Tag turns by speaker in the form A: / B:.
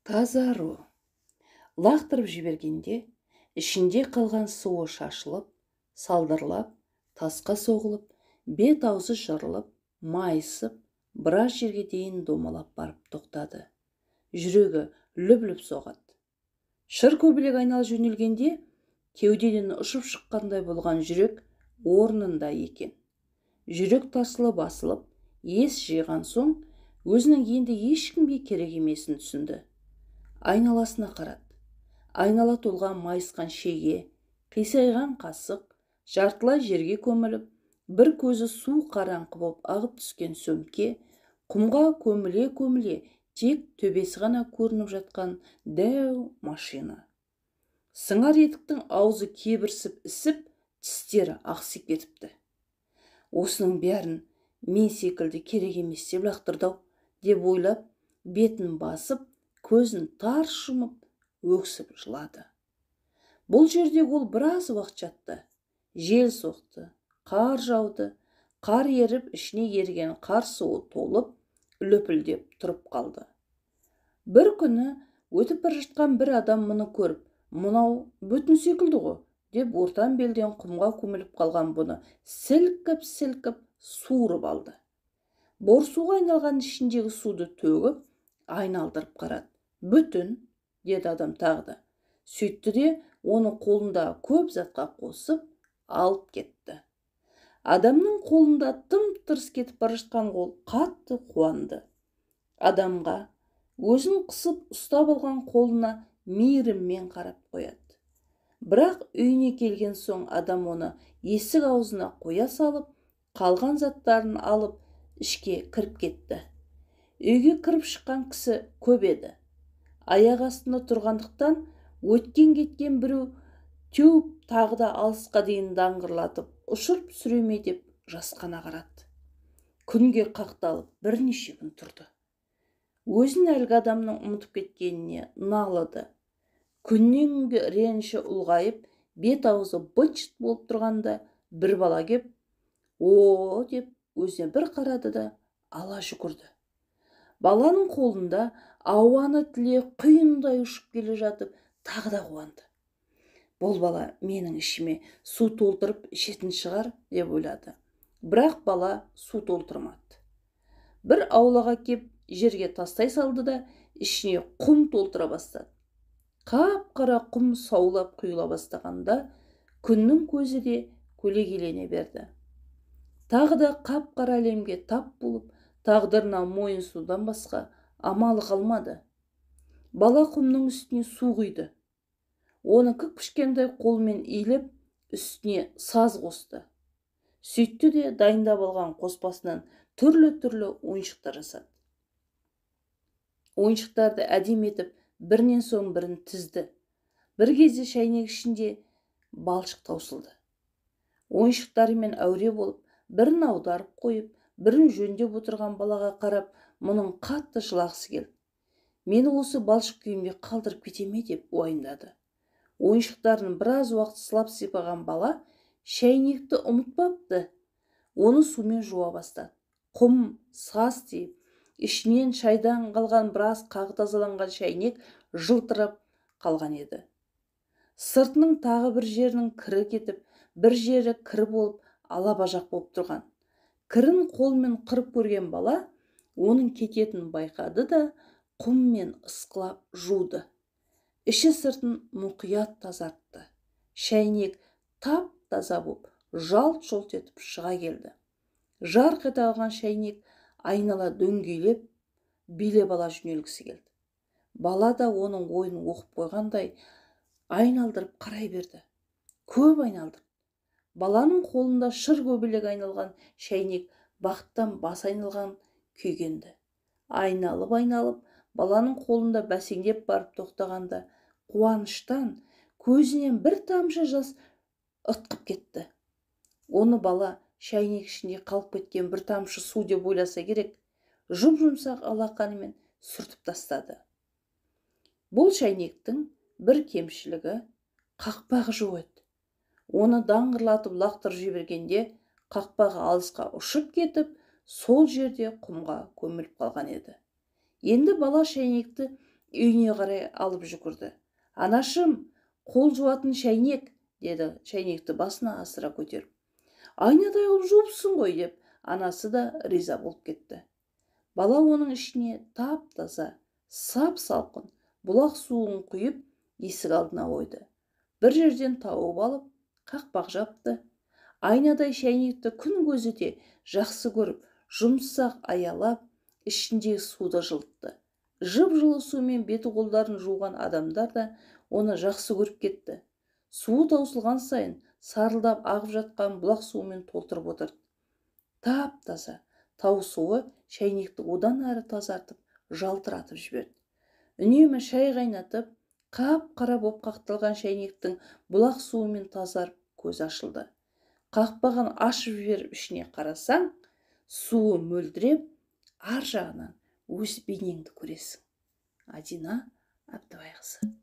A: Тазару. Лақтырып жібергенде ішінде қалған суы шашылып, салдырлап, тасқа соғылып, бет аузы жырылып, майысып, біраз жерге дейін домалап барып тоқтады. Жүрегі лүп-лүп соғады. Шыр көбелек айнала жөнелгенде кеудеден ұшып шыққандай болған жүрек орнында екен. Жүрек тарсылы басылып, ес жиған соң өзінің енді ешкімге керек емесін түсінді. Айналасына қарады. Айнала толған майысқан шеге, қисайған қасық, жартылай жерге көміліп, бір көзі су қараңғы боп ағып түскен сөмке, құмға көміле-көміле тек төбесі ғана көрініп жатқан дәу машина. Сыңар етіктің аузы кебірсіп ісіп, тістері ақсиып кетіпті. Осының бәрін мен секілді керек емес деп лақтырды-ау деп ойлап, бетін басып, көзін тарс жұмып, өксіп жылады. Бұл жерде ол біраз уақыт жатты. Жел соқты, қар жауды, қар еріп, ішіне еріген қар суы толып, лүпілдеп тұрып қалды. Бір күні өтіп бара жатқан бір адам мұны көріп, мынау бүтін секілді ғой, деп ортан белден құмға көміліп қалған бұны сілкіп-сілкіп суырып алды. Борсуға айналған ішіндегі суды төгіп, айналдырып қарады. Бүтін, деді адам тағы да. Сөйтті де оны қолында көп затқа қосып, алып кетті. Адамның қолында тым-тырыс кетіп бара жатқан қол қатты қуанды. Адамға өзін қысып ұстап алған қолына мейіріммен қарап қояды. Бірақ үйіне келген соң адам оны есік аузына қоя салып, қалған заттарын алып ішке кіріп кетті. Үйге кіріп шыққан кісі көп еді. Аяқ астында тұрғандықтан өткен-кеткен біреу теуіп тағы да алысқа дейін даңғырлатып ұшырып түсіре ме деп жасқана қарады. Күнге қақталып бірнеше күн тұрды. Өзін әлгі адамның ұмытып кеткеніне налыды. Күннен күнге реніші ұлғайып, бет аузы быт-шыт болып тұрғанда бір бала кеп, «О!» деп өзіне бір қарады да ала жүгірді. Баланың қолында ауаны тіле құйындай ұшып келе жатып, тағы да қуанды. Бұл бала менің ішіме су толтырып ішетін шығар деп ойлады. Бірақ бала су толтырмады. Бір аулаға кеп жерге тастай салды да ішіне құм толтыра бастады. Қап-қара құм саулап құйыла бастағанда күннің көзі де көлегейлене берді. Тағы да қап-қара әлемге тап болып, тағдырына мойынсұнудан басқа амалы қалмады. Бала құмның үстіне су құйды. Оны кіп-кішкентай қолмен илеп, үстіне саз қосты. Сөйтті де дайындап алған қоспасынан түрлі-түрлі ойыншықтар жасады. Ойыншықтарды әдемі етіп, бірінен соң бірін тізді. Бір кезде шәйнек ішінде балшық таусылды. Ойыншықтарымен әуре болып, бірін аударып қойып, бірін жөндеп отырған балаға қарап, мұның қатты жылағысы келді. Мені осы балшық күйімде қалдырып кете ме деп уайымдады. Ойыншықтарын біраз уақыт сылап сипаған бала шәйнекті ұмытпапты. Оны сумен жуа бастады. Құм, саз тиіп, ішінен шайдан қалған біраз қағы тазаланған шәйнек жылтырап қалған еді. Сыртының тағы бір жерінің кірі кетіп, бір жері кір болып, алабажақ болып тұрған. Кірін қолмен қырып көрген бала оның кететінін байқады да құммен ысқылап жуды. Іші сыртын мұқият тазартты. Шәйнек тап-таза боп, жалт-жұлт етіп шыға келді. Жарқ ете қалған шәйнек айнала дөңгелеп, билеп ала жөнелгісі келді. Бала да оның ойын оқып қойғандай айналдырып қарай берді. Көп айналдырды. Баланың қолында шыр көбелек айналған шәйнек бақыттан бас айналған күйгенді. Айналып-айналып, баланың қолында бәсеңдеп барып тоқтағанда қуаныштан көзінен бір тамшы жас ытқып кетті. Оны бала шәйнек ішінде қалып кеткен бір тамшы су деп ойласа керек, жұп-жұмсақ алақанымен сүртіп тастады. Бұл шәйнектің бір кемшілігі қақпағы жоқ еді. Оны даңғырлатып лақтырып жібергенде қақпағы алысқа ұшып кетіп, сол жерде құмға көміліп қалған еді. Енді бала шәйнекті Үйіне қарай алып жүгірді. «Анашым, қол жуатын шәйнек», деді шәйнекті басына асыра көтеріп. «Айнадай қылып жуыпсың ғой», деп анасы да риза болып кетті. Бала оның ішіне тап-таза, сап-салқын бұлақ суын құйып, есік алдына қойды. Бір жерден тауып алып, қақпақ жапты. Айнадай шәйнекті күн көзі де жақсы көріп, жұмсақ аялап, ішіндегі суды жылытты. Жып-жылы сумен беті қолдарын жуған адамдар да оны жақсы көріп кетті. Суы таусылған сайын сарылдап ағып жатқан бұлақ суымен толтырып отырды. Тап-таза тау суы шәйнекті одан әрі тазартып, жалтыратып жіберді. Үнемі шай қайнатып, қап-қара боп қақталған шәйнектің бұлақ суымен тазарып көзі ашылды. Қақпағын ашып жіберіп ішіне қарасаң, суы мөлдіреп, ар жағынан өз бейнеңді көресің. Адина Әбдібайқызы.